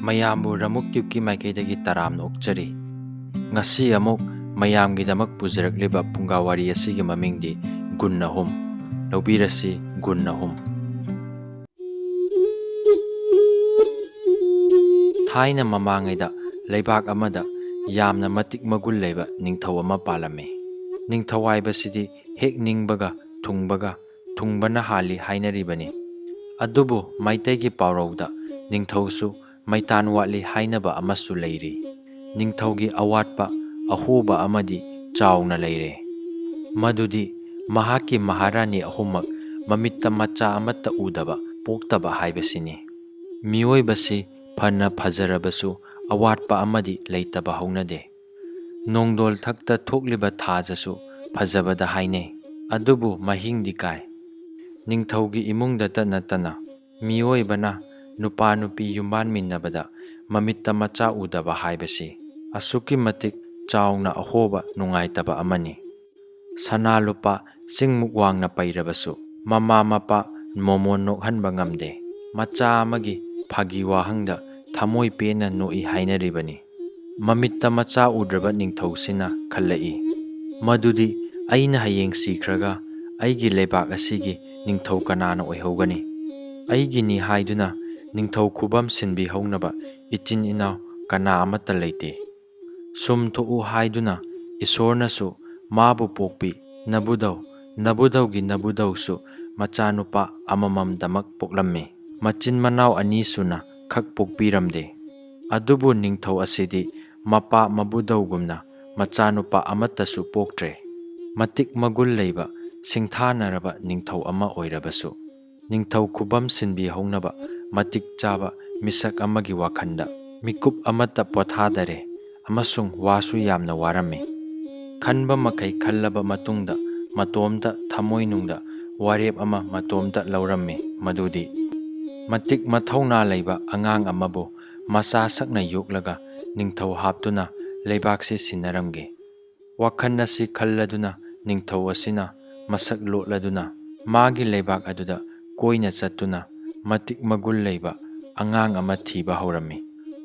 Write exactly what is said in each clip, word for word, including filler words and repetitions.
ꯃꯌꯥꯝꯕꯨ ꯔꯃꯨꯛ ꯇ꯭ꯌꯨꯕꯀꯤ ꯃꯥꯏꯀꯩꯗꯒꯤ ꯇꯔꯥꯝꯅ ꯑꯣꯛꯆꯔꯤ꯫ ꯉꯁꯤ ꯑꯃꯨꯛ ꯃꯌꯥꯝꯒꯤꯗꯃꯛ ꯄꯨꯖꯔꯛꯂꯤꯕ ꯐꯨꯡꯒꯥ ꯋꯥꯔꯤ ꯑꯁꯤꯒꯤ ꯃꯃꯤꯡꯗꯤ ꯒꯨꯟ ꯑꯍꯨꯝ꯫ ꯂꯧꯕꯤꯔꯁꯤ ꯒꯨꯟ ꯑꯍꯨꯝ꯫ ꯊꯥꯏꯅ ꯃꯃꯥꯡꯉꯩꯗ ꯂꯩꯕꯥꯛ ꯑꯃꯗ ꯌꯥꯝꯅ ꯃꯇꯤꯛ ꯃꯒꯨꯟ ꯂꯩꯕ ꯅꯤꯡꯊꯧ ꯑꯃ ꯄꯥꯜꯂꯝꯃꯤ꯫ ꯅꯤꯡꯊꯧ ꯍꯥꯏꯕꯁꯤꯗꯤ ꯍꯦꯛ ꯅꯤꯡꯕꯒ ꯊꯨꯡꯕꯒ ꯊꯨꯡꯕꯅ ꯍꯥꯜꯂꯤ ꯍꯥꯏꯅꯔꯤꯕꯅꯤ꯫ ꯑꯗꯨꯕꯨ ꯃꯩꯇꯩꯒꯤ ꯄꯥꯎꯔꯧꯗ ꯅꯤꯡꯊꯧꯁꯨ ꯃꯩꯇꯥꯟ ꯋꯥꯠꯂꯤ ꯍꯥꯏꯅꯕ ꯑꯃꯁꯨ ꯂꯩꯔꯤ꯫ ꯅꯤꯡꯊꯧꯒꯤ ꯑꯋꯥꯠꯄ ꯑꯍꯣꯕ ꯑꯃꯗꯤ ꯆꯥꯎꯅ ꯂꯩꯔꯦ꯫ ꯃꯗꯨꯗꯤ ꯃꯍꯥꯛꯀꯤ ꯃꯍꯥꯔꯥꯅꯤ ꯑꯍꯨꯝꯃꯛ ꯃꯃꯤꯠꯇ ꯃꯆꯥ ꯑꯃꯠꯇ ꯎꯗꯕ ꯄꯣꯛꯇꯕ ꯍꯥꯏꯕꯁꯤꯅꯤ꯫ ꯃꯤꯑꯣꯏꯕꯁꯤ ꯐꯅ ꯐꯖꯔꯕꯁꯨ ꯑꯋꯥꯠꯄ ꯑꯃꯗꯤ ꯂꯩꯇꯕ ꯍꯧꯅꯗꯦ꯫ ꯅꯣꯡꯗꯣꯜ ꯊꯛꯇ ꯊꯣꯛꯂꯤꯕ ꯊꯥꯖꯁꯨ ꯐꯖꯕꯗ ꯍꯥꯏꯅꯩ꯫ ꯑꯗꯨꯕꯨ ꯃꯍꯤꯡꯗꯤ ꯀꯥꯏ꯫ ꯅꯤꯡꯊꯧꯒꯤ ꯏꯃꯨꯡꯗꯇ ꯅꯠꯇꯅ ꯃꯤꯑꯣꯏꯕꯅ ꯅꯨꯄꯥ ꯅꯨꯄꯤ ꯌꯨꯝꯕꯥꯟꯃꯤꯟꯅꯕꯗ ꯃꯃꯤꯠꯇ ꯃꯆꯥ ꯎꯗꯕ ꯍꯥꯏꯕꯁꯤ ꯑꯁꯨꯛꯀꯤ ꯃꯇꯤꯛ ꯆꯥꯎꯅ ꯑꯍꯣꯕ ꯅꯨꯡꯉꯥꯏꯇꯕ ꯑꯃꯅꯤ꯫ ꯁꯅꯥ ꯂꯨꯄꯥ ꯆꯤꯡꯃꯨꯛ ꯋꯥꯡꯅ ꯄꯩꯔꯕꯁꯨ ꯃꯃꯥ ꯃꯄꯥ ꯃꯣꯃꯣꯟ ꯅꯣꯛꯍꯟꯕ ꯉꯝꯗꯦ꯫ ꯃꯆꯥ ꯑꯃꯒꯤ ꯐꯥꯒꯤ ꯋꯥꯍꯪꯗ ꯊꯃꯣꯏ ꯄꯦꯟꯅ ꯅꯣꯛꯏ ꯍꯥꯏꯅꯔꯤꯕꯅꯤ꯫ ꯃꯃꯤꯠꯇ ꯃꯆꯥ ꯎꯗ꯭ꯔꯕ ꯅꯤꯡꯊꯧꯁꯤꯅ ꯈꯜꯂꯛꯏ, "ꯃꯗꯨꯗꯤ ꯑꯩꯅ ꯍꯌꯦꯡ ꯁꯤꯈ꯭ꯔꯒ ꯑꯩꯒꯤ ꯂꯩꯕꯥꯛ ꯑꯁꯤꯒꯤ ꯅꯤꯡꯊꯧ ꯀꯅꯥꯅ ꯑꯣꯏꯍꯧꯒꯅꯤ? ꯑꯩꯒꯤꯅꯤ ꯍꯥꯏꯗꯨꯅ ꯅꯤꯡꯊꯧ ꯈꯨꯕꯝ ꯁꯤꯟꯕꯤꯍꯧꯅꯕ ꯏꯆꯤꯟ ꯏꯅꯥꯎ ꯀꯅꯥ ꯑꯃꯠꯇ ꯂꯩꯇꯦ꯫ ꯁꯨꯝ ꯊꯣꯛꯎ ꯍꯥꯏꯗꯨꯅ ꯏꯁꯣꯔꯅꯁꯨ ꯃꯥꯕꯨ ꯄꯣꯛꯄꯤ ꯅꯕꯨꯙꯧ, ꯅꯕꯨꯙꯧꯒꯤ ꯅꯕꯨꯙꯧꯁꯨ ꯃꯆꯥꯅꯨꯄꯥ ꯑꯃꯃꯝꯗꯃꯛ ꯄꯣꯛꯂꯝꯃꯤ꯫ ꯃꯆꯤꯟ ꯃꯅꯥꯎ ꯑꯅꯤ ꯁꯨꯅ ꯈꯛ ꯄꯣꯛꯄꯤꯔꯝꯗꯦ꯫ ꯑꯗꯨꯕꯨ ꯅꯤꯡꯊꯧ ꯑꯁꯤꯗꯤ ꯃꯄꯥ ꯃꯕꯨꯙꯧꯒꯨꯝꯅ ꯃꯆꯥꯅꯨꯄꯥ ꯑꯃꯠꯇꯁꯨ ꯄꯣꯛꯇ꯭ꯔꯦ꯫ ꯃꯇꯤꯛ ꯃꯒꯨꯟ ꯂꯩꯕ ꯁꯤꯡꯊꯥꯅꯔꯕ ꯅꯤꯡꯊꯧ ꯑꯃ ꯑꯣꯏꯔꯕꯁꯨ ꯅꯤꯡꯊꯧ ꯈꯨꯕꯝ ꯁꯤꯟꯕꯤꯍꯧꯅꯕ ꯃꯇꯤꯛ ꯆꯥꯕ ꯃꯤꯁꯛ ꯑꯃꯒꯤ ꯋꯥꯈꯜꯗ ꯃꯤꯀꯨꯞ ꯑꯃꯠꯇ ꯄꯣꯊꯥꯗꯔꯦ ꯑꯃꯁꯨꯡ ꯋꯥꯁꯨ ꯌꯥꯝꯅ ꯋꯥꯔꯝꯃꯤ꯫ ꯈꯟꯕ ꯃꯈꯩ ꯈꯜꯂꯕ ꯃꯇꯨꯡꯗ ꯃꯇꯣꯝꯇ ꯊꯃꯣꯏꯅꯨꯡꯗ ꯋꯥꯔꯦꯞ ꯑꯃ ꯃꯇꯣꯝꯇ ꯂꯧꯔꯝꯃꯤ, ꯃꯗꯨꯗꯤ ꯃꯇꯤꯛ ꯃꯊꯧꯅꯥ ꯂꯩꯕ ꯑꯉꯥꯡ ꯑꯃꯕꯨ ꯃꯆꯥ ꯁꯛꯅ ꯌꯣꯛꯂꯒ ꯅꯤꯡꯊꯧ ꯍꯥꯞꯇꯨꯅ ꯂꯩꯕꯥꯛꯁꯤ ꯁꯤꯟꯅꯔꯝꯒꯦ꯫ ꯋꯥꯈꯜ ꯑꯁꯤ ꯈꯜꯂꯗꯨꯅ ꯅꯤꯡꯊꯧ ꯑꯁꯤꯅ ꯃꯁꯛ ꯂꯣꯠꯂꯗꯨꯅ ꯃꯥꯒꯤ ꯂꯩꯕꯥꯛ ꯑꯗꯨꯗ ꯀꯣꯏꯅ ꯆꯠꯇꯨꯅ ꯃꯇꯤꯛ ꯃꯒꯨꯟ ꯂꯩꯕ ꯑꯉꯥꯡ ꯑꯃ ꯊꯤꯕ ꯍꯧꯔꯝꯃꯤ꯫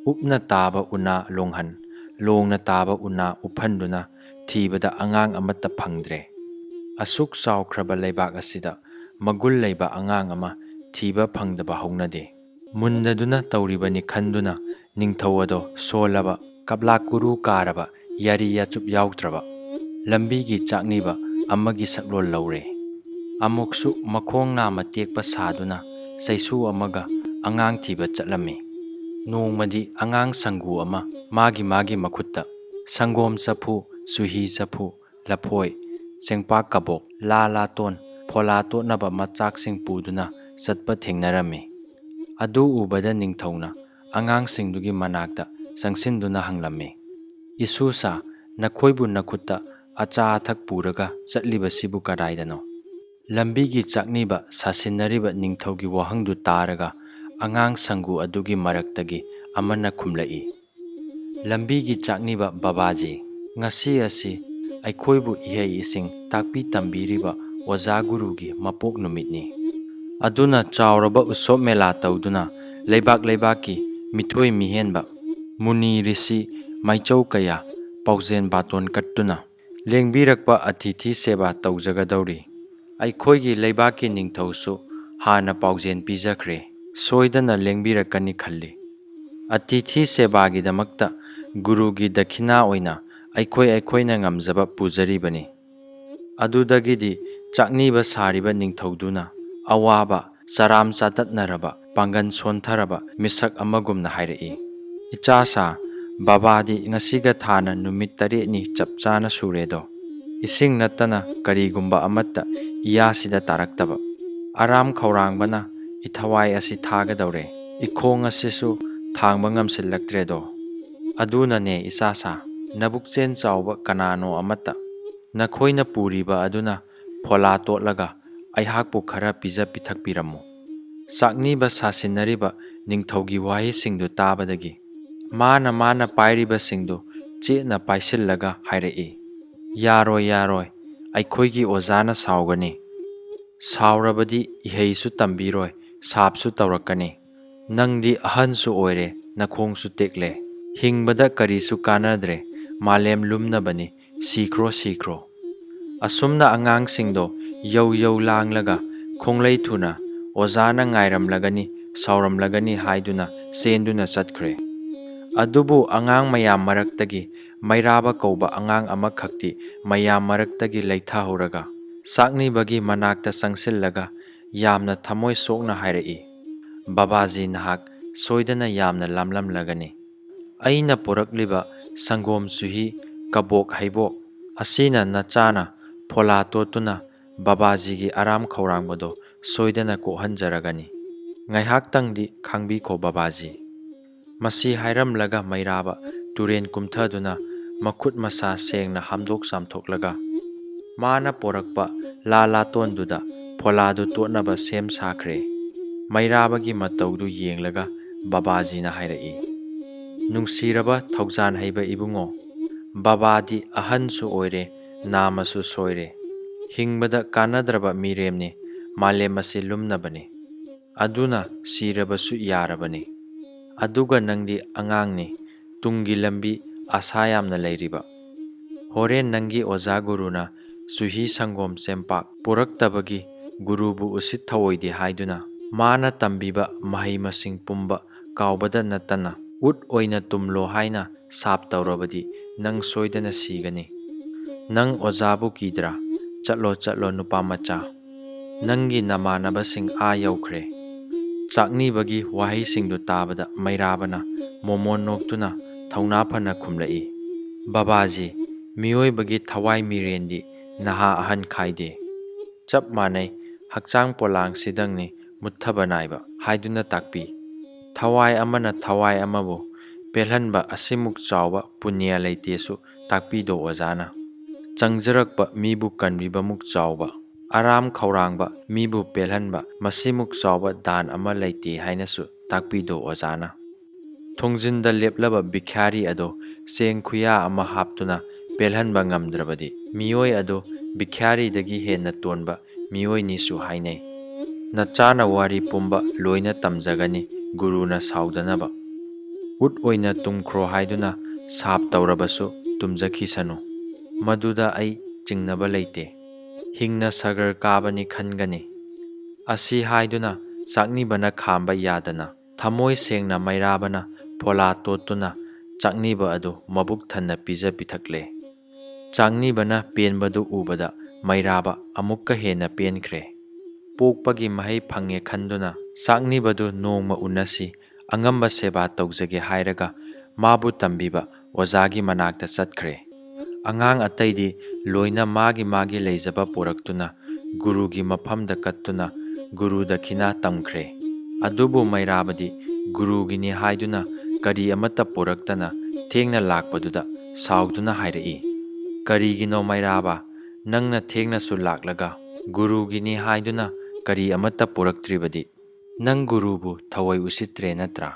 ꯎꯞꯅ ꯇꯥꯕ ꯎꯅꯥ ꯂꯣꯡꯍꯟ, ꯂꯣꯡꯅ ꯇꯥꯕ ꯎꯅꯥ ꯎꯞꯍꯟꯗꯨꯅ ꯊꯤꯕꯗ ꯑꯉꯥꯡ ꯑꯃꯠꯇ ꯐꯪꯗ꯭ꯔꯦ꯫ ꯑꯁꯨꯛ ꯆꯥꯎꯈ꯭ꯔꯕ ꯂꯩꯕꯥꯛ ꯑꯁꯤꯗ ꯃꯒꯨꯟ ꯂꯩꯕ ꯑꯉꯥꯡ ꯑꯃ ꯊꯤꯕ ꯐꯪꯗꯕ ꯍꯧꯅꯗꯦ꯫ ꯃꯨꯟꯗꯗꯨꯅ ꯇꯧꯔꯤꯕꯅꯤ ꯈꯟꯗꯨꯅ ꯅꯤꯡꯊꯧ ꯑꯗꯣ ꯁꯣꯜꯂꯕ, ꯀꯞꯂꯥꯛ ꯀꯨꯔꯨ ꯀꯥꯔꯕ, ꯌꯥꯔꯤ ꯌꯥꯆꯨꯞ ꯌꯥꯎꯗ꯭ꯔꯕ, ꯂꯝꯕꯤꯒꯤ ꯆꯥꯛꯅꯤꯕ ꯑꯃꯒꯤ ꯁꯛꯂꯣꯟ ꯂꯧꯔꯦ꯫ ꯑꯃꯨꯛꯁꯨ ꯃꯈꯣꯡ ꯅꯥꯝꯃ ꯇꯦꯛꯄ ꯁꯥꯗꯨꯅ ꯆꯩꯁꯨ ꯑꯃꯒ ꯑꯉꯥꯡ ꯊꯤꯕ ꯆꯠꯂꯝꯃꯤ꯫ ꯅꯣꯡꯃꯗꯤ ꯑꯉꯥꯡ ꯁꯪꯒꯨ ꯑꯃ ꯃꯥꯒꯤ ꯃꯥꯒꯤ ꯃꯈꯨꯠꯇ ꯁꯪꯒꯣꯝ ꯆꯐꯨ, ꯆꯨꯍꯤ ꯆꯐꯨ, ꯂꯐꯣꯏ, ꯆꯦꯡꯄꯥꯛ ꯀꯕꯣꯛ, ꯂꯥ ꯂꯥꯇꯣꯟ, ꯐꯣꯂꯥ ꯇꯣꯠꯅꯕ ꯃꯆꯥꯛꯁꯤꯡ ꯄꯨꯗꯨꯅ ꯆꯠꯄ ꯊꯦꯡꯅꯔꯝꯃꯤ꯫ ꯑꯗꯨ ꯎꯕꯗ ꯅꯤꯡꯊꯧꯅ ꯑꯉꯥꯡꯁꯤꯡꯗꯨꯒꯤ ꯃꯅꯥꯛꯇ ꯆꯪꯁꯤꯟꯗꯨꯅ ꯍꯪꯂꯝꯃꯤ, "ꯏꯁꯨꯁꯥ, ꯅꯈꯣꯏꯕꯨ ꯅꯈꯨꯠꯇ ꯑꯆꯥ ꯑꯊꯛ ꯄꯨꯔꯒ ꯆꯠꯂꯤꯕꯁꯤꯕꯨ ꯀꯗꯥꯏꯗꯅꯣ?" ꯂꯝꯕꯤꯒꯤ ꯆꯥꯛꯅꯤꯕ ꯁꯥꯁꯤꯟꯅꯔꯤꯕ ꯅꯤꯡꯊꯧꯒꯤ ꯋꯥꯍꯪꯗꯨ ꯇꯥꯔꯒ ꯑꯉꯥꯡ ꯁꯪꯒꯨ ꯑꯗꯨꯒꯤ ꯃꯔꯛꯇꯒꯤ ꯑꯃꯅ ꯈꯨꯝꯂꯛꯏ, "ꯂꯝꯕꯤꯒꯤ ꯆꯥꯛꯅꯤꯕ ꯕꯕꯥꯖꯤ, ꯉꯁꯤ ꯑꯁꯤ ꯑꯩꯈꯣꯏꯕꯨ ꯏꯍꯩ ꯏꯁꯤꯡ ꯇꯥꯛꯄꯤ ꯇꯝꯕꯤꯔꯤꯕ ꯑꯣꯖꯥ ꯒꯨꯔꯨꯒꯤ ꯃꯄꯣꯛ ꯅꯨꯃꯤꯠꯅꯤ꯫ ꯑꯗꯨꯅ ꯆꯥꯎꯔꯕ ꯎꯁꯣꯞ ꯃꯦꯂꯥ ꯇꯧꯗꯨꯅ ꯂꯩꯕꯥꯛ ꯂꯩꯕꯥꯛꯀꯤ ꯃꯤꯊꯣꯏ ꯃꯤꯍꯦꯟꯕ, ꯃꯨꯅꯤ ꯔꯤꯁꯤ ꯃꯥꯏꯆꯧ ꯀꯌꯥ ꯄꯥꯎꯖꯦꯟ ꯕꯥꯇꯣꯟ ꯀꯠꯇꯨꯅ ꯂꯦꯡꯕꯤꯔꯛꯄ ꯑꯇꯤꯊꯤ ꯁꯦꯕꯥ ꯇꯧꯖꯒꯗꯧꯔꯤ꯫ ꯑꯩꯈꯣꯏꯒꯤ ꯂꯩꯕꯥꯛꯀꯤ ꯅꯤꯡꯊꯧꯁꯨ ꯍꯥꯟꯅ ꯄꯥꯎꯖꯦꯟ ꯄꯤꯖꯈ꯭ꯔꯦ, ꯁꯣꯏꯗꯅ ꯂꯦꯡꯕꯤꯔꯛꯀꯅꯤ ꯈꯜꯂꯤ꯫ ꯑꯇꯤꯊꯤ ꯁꯦꯕꯥꯒꯤꯗꯃꯛꯇ ꯒꯨꯔꯨꯒꯤ ꯗꯈꯤꯅꯥ ꯑꯣꯏꯅ ꯑꯩꯈꯣꯏ ꯑꯩꯈꯣꯏꯅ ꯉꯝꯖꯕ ꯄꯨꯖꯔꯤꯕꯅꯤ꯫" ꯑꯗꯨꯗꯒꯤꯗꯤ ꯆꯥꯛꯅꯤꯕ ꯁꯥꯔꯤꯕ ꯅꯤꯡꯊꯧꯗꯨꯅ ꯑꯋꯥꯕ, ꯆꯔꯥꯝ ꯆꯥꯇꯠꯅꯔꯕ, ꯄꯥꯡꯒꯜ ꯁꯣꯟꯊꯔꯕ ꯃꯤꯁꯛ ꯑꯃꯒꯨꯝꯅ ꯍꯥꯏꯔꯛꯏ, "ꯏꯆꯥꯁꯥ, ꯕꯕꯥꯗꯤ ꯉꯁꯤꯒ ꯊꯥꯅ ꯅꯨꯃꯤꯠ ꯇꯔꯦꯠꯅꯤ ꯆꯞ ꯆꯥꯅ ꯁꯨꯔꯦꯗꯣ꯫ ꯏꯁꯤꯡ ꯅꯠꯇꯅ ꯀꯔꯤꯒꯨꯝꯕ ꯑꯃꯠꯇ ꯏꯌꯥꯁꯤꯗ ꯇꯥꯔꯛꯇꯕ꯫ ꯑꯔꯥꯝ ꯈꯧꯔꯥꯡꯕꯅ ꯏꯊꯋꯥꯏ ꯑꯁꯤ ꯊꯥꯒꯗꯧꯔꯦ꯫ ꯏꯈꯣꯡ ꯑꯁꯤꯁꯨ ꯊꯥꯡꯕ ꯉꯝꯁꯤꯜꯂꯛꯇ꯭ꯔꯦꯗꯣ꯫ ꯑꯗꯨꯅꯅꯦ ꯏꯆꯥꯁꯥ, ꯅꯕꯨꯛꯆꯦꯟ ꯆꯥꯎꯕ ꯀꯅꯥꯅꯣ ꯑꯃꯠꯇ ꯅꯈꯣꯏꯅ ꯄꯨꯔꯤꯕ ꯑꯗꯨꯅ ꯐꯣꯂꯥ ꯇꯣꯠꯂꯒ ꯑꯩꯍꯥꯛꯄꯨ ꯈꯔ ꯄꯤꯖ ꯄꯤꯊꯛꯄꯤꯔꯝꯃꯨ꯫" ꯆꯥꯛꯅꯤꯕ ꯁꯥꯁꯤꯟꯅꯔꯤꯕ ꯅꯤꯡꯊꯧꯒꯤ ꯋꯥꯍꯩꯁꯤꯡꯗꯨ ꯇꯥꯕꯗꯒꯤ ꯃꯥꯅ ꯃꯥꯅ ꯄꯥꯏꯔꯤꯕꯁꯤꯡꯗꯨ ꯆꯦꯠꯅ ꯄꯥꯏꯁꯤꯜꯂꯒ ꯍꯥꯏꯔꯛꯏ, "ꯌꯥꯔꯣꯏ, ꯌꯥꯔꯣꯏ, ꯑꯩꯈꯣꯏꯒꯤ ꯑꯣꯖꯥꯅ ꯁꯥꯎꯒꯅꯤ꯫ ꯁꯥꯎꯔꯕꯗꯤ ꯏꯍꯩꯁꯨ ꯇꯝꯕꯤꯔꯣꯏ, ꯁꯥꯞꯁꯨ ꯇꯧꯔꯛꯀꯅꯤ꯫ "ꯅꯪꯗꯤ ꯑꯍꯟꯁꯨ ꯑꯣꯏꯔꯦ, ꯅꯈꯣꯡꯁꯨ ꯇꯦꯛꯂꯦ꯫ ꯍꯤꯡꯕꯗ ꯀꯔꯤꯁꯨ ꯀꯥꯟꯅꯗ꯭ꯔꯦ, ꯃꯥꯂꯦꯝ ꯂꯨꯝꯅꯕꯅꯤ, ꯁꯤꯈ꯭ꯔꯣ, ꯁꯤꯈ꯭ꯔꯣ"꯫ ꯑꯁꯨꯝꯅ ꯑꯉꯥꯡꯁꯤꯡꯗꯣ ꯌꯧ ꯌꯧ ꯂꯥꯡꯂꯒ ꯈꯣꯡꯂꯩ ꯊꯨꯅ ꯑꯣꯖꯥꯅ ꯉꯥꯏꯔꯝꯂꯒꯅꯤ, ꯁꯥꯎꯔꯝꯂꯒꯅꯤ ꯍꯥꯏꯗꯨꯅ ꯆꯦꯟꯗꯨꯅ ꯆꯠꯈ꯭ꯔꯦ꯫ ꯑꯗꯨꯕꯨ ꯑꯉꯥꯡ ꯃꯌꯥꯝ ꯃꯔꯛꯇꯒꯤ ꯃꯩꯔꯥꯕ ꯀꯧꯕ ꯑꯉꯥꯡ ꯑꯃꯈꯛꯇꯤ ꯃꯌꯥꯝ ꯃꯔꯛꯇꯒꯤ ꯂꯩꯊꯍꯧꯔꯒ ꯆꯥꯛꯅꯤꯕꯒꯤ ꯃꯅꯥꯛꯇ ꯆꯪꯁꯤꯜꯂꯒ ꯌꯥꯝꯅ ꯊꯃꯣꯏ ꯁꯣꯛꯅ ꯍꯥꯏꯔꯛꯏ, "ꯕꯕꯥꯖꯤ ꯅꯍꯥꯛ ꯁꯣꯏꯗꯅ ꯌꯥꯝꯅ ꯂꯥꯝꯂꯝꯂꯒꯅꯤ꯫ ꯑꯩꯅ ꯄꯨꯔꯛꯂꯤꯕ ꯁꯪꯒꯣꯝ, ꯆꯨꯍꯤ, ꯀꯕꯣꯛ ꯍꯩꯕꯣꯛ ꯑꯁꯤꯅ ꯅꯆꯥꯅ ꯐꯣꯂꯥ ꯇꯣꯠꯇꯨꯅ ꯕꯕꯥꯖꯤꯒꯤ ꯑꯔꯥꯝ ꯈꯧꯔꯥꯡꯕꯗꯣ ꯁꯣꯏꯗꯅ ꯀꯣꯛꯍꯟꯖꯔꯒꯅꯤ꯫ ꯉꯥꯏꯍꯥꯛꯇꯪꯗꯤ ꯈꯥꯡꯕꯤꯈꯣ ꯕꯕꯥꯖꯤ"꯫ ꯃꯁꯤ ꯍꯥꯏꯔꯝꯂꯒ ꯃꯩꯔꯥꯕ ꯇꯨꯔꯦꯟ ꯀꯨꯝꯊꯗꯨꯅ ꯃꯈꯨꯠ ꯃꯁꯥ ꯁꯦꯡꯅ ꯍꯥꯝꯗꯣꯛ ꯆꯥꯝꯊꯣꯛꯂꯒ ꯃꯥꯅ ꯄꯣꯔꯛꯄ ꯂꯥ ꯂꯥꯇꯣꯟꯗꯨꯗ ꯐꯣꯂꯥꯗꯨ ꯇꯣꯠꯅꯕ ꯁꯦꯝ ꯁꯥꯈ꯭ꯔꯦ꯫ ꯃꯩꯔꯥꯕꯒꯤ ꯃꯇꯧꯗꯨ ꯌꯦꯡꯂꯒ ꯕꯕꯥꯖꯤꯅ ꯍꯥꯏꯔꯛꯏ, "ꯅꯨꯡꯁꯤꯔꯕ ꯊꯧꯖꯥꯟ ꯍꯩꯕ ꯏꯕꯨꯡꯉꯣ, ꯕꯕꯥꯗꯤ ꯑꯍꯟꯁꯨ ꯑꯣꯏꯔꯦ, ꯅꯥꯃꯁꯨ ꯁꯣꯏꯔꯦ꯫ ꯍꯤꯡꯕꯗ ꯀꯥꯟꯅꯗ꯭ꯔꯕ ꯃꯤꯔꯦꯝꯅꯤ, ꯃꯥꯂꯦꯝ ꯑꯁꯤ ꯂꯨꯝꯅꯕꯅꯤ꯫ ꯑꯗꯨꯅ ꯁꯤꯔꯕꯁꯨ ꯌꯥꯔꯕꯅꯤ꯫ ꯑꯗꯨꯒ ꯅꯪꯗꯤ ꯑꯉꯥꯡꯅꯤ, ꯇꯨꯡꯒꯤ ꯂꯝꯕꯤ ꯑꯁꯥ ꯌꯥꯝꯅ ꯂꯩꯔꯤꯕ꯫ ꯍꯣꯔꯦꯟ ꯅꯪꯒꯤ ꯑꯣꯖꯥ ꯒꯨꯔꯨꯅ ꯆꯨꯍꯤ ꯁꯪꯒꯣꯝ ꯆꯦꯡꯄꯥꯛ ꯄꯨꯔꯛꯇꯕꯒꯤ ꯒꯨꯔꯨꯕꯨ ꯎꯁꯤꯠ ꯊꯑꯣꯏꯗꯦ ꯍꯥꯏꯗꯨꯅ ꯃꯥꯅ ꯇꯝꯕꯤꯕ ꯃꯍꯩ ꯃꯁꯤꯡ ꯄꯨꯝꯕ ꯀꯥꯎꯕꯗ ꯅꯠꯇꯅ ꯎꯠ ꯑꯣꯏꯅ ꯇꯨꯝꯂꯣ ꯍꯥꯏꯅ ꯁꯥꯞ ꯇꯧꯔꯕꯗꯤ ꯅꯪ ꯁꯣꯏꯗꯅ ꯁꯤꯒꯅꯤ꯫ ꯅꯪ ꯑꯣꯖꯥꯕꯨ ꯀꯤꯗ꯭ꯔꯥ? ꯆꯠꯂꯣ, ꯆꯠꯂꯣ, ꯅꯨꯄꯥ ꯃꯆꯥ꯫ ꯅꯪꯒꯤ ꯅꯃꯥꯟꯅꯕꯁꯤꯡ ꯑꯥ ꯌꯧꯈ꯭ꯔꯦ"꯫ ꯆꯥꯛꯅꯤꯕꯒꯤ ꯋꯥꯍꯩꯁꯤꯡꯗꯨ ꯇꯥꯕꯗ ꯃꯩꯔꯥꯕꯅ ꯃꯣꯃꯣꯟ ꯅꯣꯛꯇꯨꯅ ꯊꯧꯅꯥ ꯐꯅ ꯈꯨꯝꯂꯛꯏ, "ꯕꯕꯥꯖꯤ, ꯃꯤꯑꯣꯏꯕꯒꯤ ꯊꯋꯥꯏ ꯃꯤꯔꯦꯟꯗꯤ ꯅꯍꯥ ꯑꯍꯟ ꯈꯥꯏꯗꯦ꯫ ꯆꯞ ꯃꯥꯟꯅꯩ, ꯍꯛꯆꯥꯡ ꯄꯣꯂꯥꯡ ꯁꯤꯗꯪꯅꯤ ꯃꯨꯠꯊꯕ ꯅꯥꯏꯕ" ꯍꯥꯏꯗꯨꯅ ꯇꯥꯛꯄꯤ꯫ "ꯊꯋꯥꯏ ꯑꯃꯅ ꯊꯋꯥꯏ ꯑꯃꯕꯨ ꯄꯦꯜꯍꯟꯕ ꯑꯁꯤꯃꯨꯛ ꯆꯥꯎꯕ ꯄꯨꯅ꯭ꯌ ꯂꯩꯇꯦꯁꯨ ꯇꯥꯛꯄꯤꯗꯣ ꯑꯣꯖꯥꯅ꯫ ꯆꯪꯖꯔꯛꯄ ꯃꯤꯕꯨ ꯀꯟꯕꯤꯕꯃꯨꯛ ꯆꯥꯎꯕ, ꯑꯔꯥꯝ ꯈꯧꯔꯥꯡꯕ ꯃꯤꯕꯨ ꯄꯦꯜꯍꯟꯕ ꯃꯁꯤꯃꯨꯛ ꯆꯥꯎꯕ ꯗꯥꯟ ꯑꯃ ꯂꯩꯇꯦ ꯍꯥꯏꯅꯁꯨ ꯇꯥꯛꯄꯤꯗꯣ ꯑꯣꯖꯥꯅ꯫ ꯊꯣꯡꯖꯤꯟꯗ ꯂꯦꯞꯂꯕ ꯚꯤꯈ꯭ꯌꯥꯔꯤ ꯑꯗꯣ ꯆꯦꯡ ꯈꯨꯌꯥ ꯑꯃ ꯍꯥꯞꯇꯨꯅ ꯄꯦꯜꯍꯟꯕ ꯉꯝꯗ꯭ꯔꯕꯗꯤ ꯃꯤꯑꯣꯏ ꯑꯗꯨ ꯚꯤꯈ꯭ꯌꯥꯔꯤꯗꯒꯤ ꯍꯦꯟꯅ ꯇꯣꯟꯕ ꯃꯤꯑꯣꯏꯅꯤꯁꯨ ꯍꯥꯏꯅꯩ꯫ ꯅꯆꯥꯅ ꯋꯥꯔꯤ ꯄꯨꯝꯕ ꯂꯣꯏꯅ ꯇꯝꯖꯒꯅꯤ, ꯒꯨꯔꯨꯅ ꯁꯥꯎꯗꯅꯕ꯫ ꯎꯠ ꯑꯣꯏꯅ ꯇꯨꯝꯈ꯭ꯔꯣ ꯍꯥꯏꯗꯨꯅ ꯁꯥꯞ ꯇꯧꯔꯕꯁꯨ ꯇꯨꯝꯖꯈꯤꯁꯅꯨ꯫ ꯃꯗꯨꯗ ꯑꯩ ꯆꯤꯡꯅꯕ ꯂꯩꯇꯦ꯫ ꯍꯤꯡꯅ ꯁꯥꯒꯔ ꯀꯥꯕꯅꯤ ꯈꯟꯒꯅꯤ꯫ ꯑꯁꯤ ꯍꯥꯏꯗꯨꯅ ꯆꯥꯛꯅꯤꯕꯅ ꯈꯥꯝꯕ ꯌꯥꯗꯅ ꯊꯃꯣꯏ ꯁꯦꯡꯅ ꯃꯩꯔꯥꯕꯅ ꯐꯣꯂꯥ ꯇꯣꯠꯇꯨꯅ ꯆꯥꯛꯅꯤꯕ ꯑꯗꯨ ꯃꯕꯨꯛ ꯊꯟꯅ ꯄꯤꯖ ꯄꯤꯊꯛꯂꯦ꯫ ꯆꯥꯛꯅꯤꯕꯅ ꯄꯦꯟꯕꯗꯨ ꯎꯕꯗ ꯃꯩꯔꯥꯕ ꯑꯃꯨꯛꯀ ꯍꯦꯟꯅ ꯄꯦꯟꯈ꯭ꯔꯦ꯫ ꯄꯣꯛꯄꯒꯤ ꯃꯍꯩ ꯐꯪꯉꯦ ꯈꯟꯗꯨꯅ ꯆꯥꯛꯅꯤꯕꯗꯨ ꯅꯣꯡꯃ ꯎꯅꯁꯤ, ꯑꯉꯝꯕ ꯁꯦꯕꯥ ꯇꯧꯖꯒꯦ ꯍꯥꯏꯔꯒ ꯃꯥꯕꯨ ꯇꯝꯕꯤꯕ ꯑꯣꯖꯥꯒꯤ ꯃꯅꯥꯛꯇ ꯆꯠꯈ꯭ꯔꯦ꯫ ꯑꯉꯥꯡ ꯑꯇꯩꯗꯤ ꯂꯣꯏꯅ ꯃꯥꯒꯤ ꯃꯥꯒꯤ ꯂꯩꯖꯕ ꯄꯨꯔꯛꯇꯨꯅ ꯒꯨꯔꯨꯒꯤ ꯃꯐꯝꯗ ꯀꯠꯇꯨꯅ ꯒꯨꯔꯨ ꯗꯈꯤꯅꯥ ꯇꯝꯈ꯭ꯔꯦ꯫ ꯑꯗꯨꯕꯨ ꯃꯩꯔꯥꯕꯗꯤ ꯒꯨꯔꯨꯒꯤꯅꯤ ꯍꯥꯏꯗꯨꯅ ꯀꯔꯤ ꯑꯃꯠꯇ ꯄꯨꯔꯛꯇꯅ ꯊꯦꯡꯅ ꯂꯥꯛꯄꯗꯨꯗ ꯁꯥꯎꯗꯨꯅ ꯍꯥꯏꯔꯛꯏ, "ꯀꯔꯤꯒꯤꯅꯣ ꯃꯩꯔꯥꯕ, ꯅꯪꯅ ꯊꯦꯡꯅꯁꯨ ꯂꯥꯛꯂꯒ ꯒꯨꯔꯨꯒꯤꯅꯤ ꯍꯥꯏꯗꯨꯅ ꯀꯔꯤ ꯑꯃꯠꯇ ꯄꯨꯔꯛꯇ꯭ꯔꯤꯕꯗꯤ? ꯅꯪ ꯒꯨꯔꯨꯕꯨ ꯊꯑꯣꯏ ꯎꯁꯤꯠꯇ꯭ꯔꯦ ꯅꯠꯇ꯭ꯔꯥ?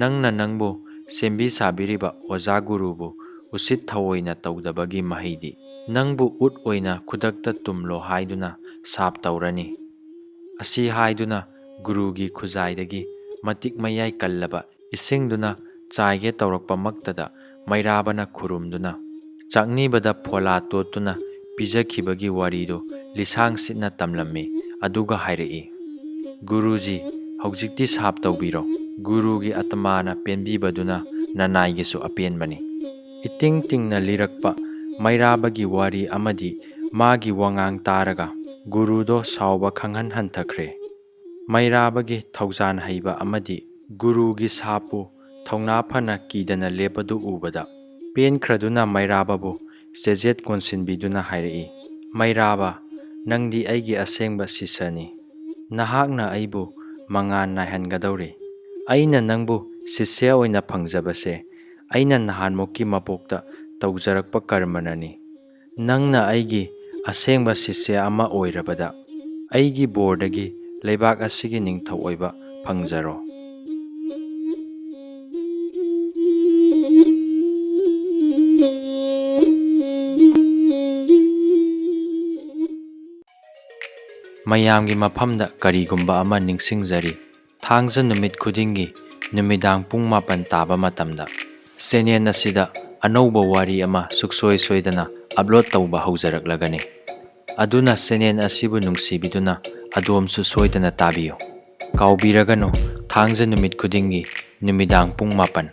ꯅꯪꯅ ꯅꯪꯕꯨ ꯁꯦꯝꯕꯤ ꯁꯥꯕꯤꯔꯤꯕ ꯑꯣꯖꯥ ꯒꯨꯔꯨꯕꯨ ꯎꯁꯤꯠ ꯊꯑꯣꯏꯅ ꯇꯧꯗꯕꯒꯤ ꯃꯍꯩꯗꯤ ꯅꯪꯕꯨ ꯎꯠ ꯑꯣꯏꯅ ꯈꯨꯗꯛꯇ ꯇꯨꯝꯂꯣ ꯍꯥꯏꯗꯨꯅ ꯁꯥꯞ ꯇꯧꯔꯅꯤ"꯫ ꯑꯁꯤ ꯍꯥꯏꯗꯨꯅ ꯒꯨꯔꯨꯒꯤ ꯈꯨꯖꯥꯏꯗꯒꯤ ꯃꯇꯤꯛ ꯃꯌꯥꯏ ꯀꯜꯂꯕ ꯏꯁꯤꯡꯗꯨꯅ ꯆꯥꯏꯒꯦ ꯇꯧꯔꯛꯄꯃꯛꯇꯗ ꯃꯩꯔꯥꯕꯅ ꯈꯨꯔꯨꯝꯗꯨꯅ ꯆꯥꯛꯅꯤꯕꯗ ꯐꯣꯂꯥ ꯇꯣꯠꯇꯨꯅ ꯄꯤꯖꯈꯤꯕꯒꯤ ꯋꯥꯔꯤꯗꯨ ꯂꯤꯁꯥꯡ ꯁꯤꯠꯅ ꯇꯝꯂꯝꯃꯤ꯫ ꯑꯗꯨꯒ ꯍꯥꯏꯔꯛꯏ, "ꯒꯨꯔꯨꯖꯤ, ꯍꯧꯖꯤꯛꯇꯤ ꯁꯥꯞ ꯇꯧꯕꯤꯔꯣ꯫ ꯒꯨꯔꯨꯒꯤ ꯑꯇꯃꯥꯅ ꯄꯦꯟꯕꯤꯕꯗꯨꯅ ꯅꯅꯥꯏꯒꯤꯁꯨ ꯑꯄꯦꯟꯕꯅꯤ"꯫ ꯏꯇꯤꯡ ꯇꯤꯡꯅ ꯂꯤꯔꯛꯄ ꯃꯩꯔꯥꯕꯒꯤ ꯋꯥꯔꯤ ꯑꯃꯗꯤ ꯃꯥꯒꯤ ꯋꯥꯉꯥꯡ ꯇꯥꯔꯒ ꯒꯨꯔꯨꯗꯣ ꯁꯥꯎꯕ ꯈꯪꯍꯟ ꯍꯟꯊꯈ꯭ꯔꯦ꯫ ꯃꯩꯔꯥꯕꯒꯤ ꯊꯧꯖꯥꯟ ꯍꯩꯕ ꯑꯃꯗꯤ ꯒꯨꯔꯨꯒꯤ ꯁꯥꯞꯄꯨ ꯊꯧꯅꯥ ꯐꯅ ꯀꯤꯗꯅ ꯂꯦꯞꯄꯗꯨ ꯎꯕꯗ ꯄꯦꯟꯈ꯭ꯔꯗꯨꯅ ꯃꯩꯔꯥꯕꯕꯨ ꯆꯦꯖꯦꯠ ꯀꯣꯟꯁꯤꯟꯕꯤꯗꯨꯅ ꯍꯥꯏꯔꯛꯏ, "ꯃꯩꯔꯥꯕ, ꯅꯪꯗꯤ ꯑꯩꯒꯤ ꯑꯁꯦꯡꯕ ꯁꯤꯁ꯭ꯌꯅꯤ꯫ ꯅꯍꯥꯛꯅ ꯑꯩꯕꯨ ꯃꯉꯥꯜ ꯅꯥꯏꯍꯟꯒꯗꯧꯔꯤ꯫ ꯑꯩꯅ ꯅꯪꯕꯨ ꯁꯤꯁ꯭ꯌ ꯑꯣꯏꯅ ꯐꯪꯖꯕꯁꯦ ꯑꯩꯅ ꯅꯍꯥꯟꯃꯨꯛꯀꯤ ꯃꯄꯣꯛꯇ ꯇꯧꯖꯔꯛꯄ ꯀꯔꯃꯅꯅꯤ꯫ ꯅꯪꯅ ꯑꯩꯒꯤ ꯑꯁꯦꯡꯕ ꯁꯤꯁ꯭ꯌ ꯑꯃ ꯑꯣꯏꯔꯕꯗ ꯑꯩꯒꯤ ꯕꯣꯔꯗꯒꯤ ꯂꯩꯕꯥꯛ ꯑꯁꯤꯒꯤ ꯅꯤꯡꯊꯧ ꯑꯣꯏꯕ ꯐꯪꯖꯔꯣ"꯫ ꯃꯌꯥꯝꯒꯤ ꯃꯐꯝꯗ ꯀꯔꯤꯒꯨꯝꯕ ꯑꯃ ꯅꯤꯡꯁꯤꯡꯖꯔꯤ꯫ ꯊꯥꯡꯖ ꯅꯨꯃꯤꯠ ꯈꯨꯗꯤꯡꯒꯤ ꯅꯨꯃꯤꯗꯥꯡ ꯄꯨꯡ ꯃꯥꯄꯟ ꯇꯥꯕ ꯃꯇꯝꯗ channel ꯑꯁꯤꯗ ꯑꯅꯧꯕ ꯋꯥꯔꯤ ꯑꯃ ꯁꯨꯛꯁꯣꯏ ꯁꯣꯏꯗꯅ upload ꯇꯧꯕ ꯍꯧꯖꯔꯛꯂꯒꯅꯤ꯫ ꯑꯗꯨꯅ channel ꯑꯁꯤꯕꯨ ꯅꯨꯡꯁꯤꯕꯤꯗꯨꯅ ꯑꯗꯣꯝꯁꯨ ꯁꯣꯏꯗꯅ ꯇꯥꯕꯤꯌꯨ꯫ ꯀꯥꯎꯕꯤꯔꯒꯅꯨ, ꯊꯥꯡꯖ ꯅꯨꯃꯤꯠ ꯈꯨꯗꯤꯡꯒꯤ ꯅꯨꯃꯤꯗꯥꯡ ꯄꯨꯡ ꯃꯥꯄꯟ꯫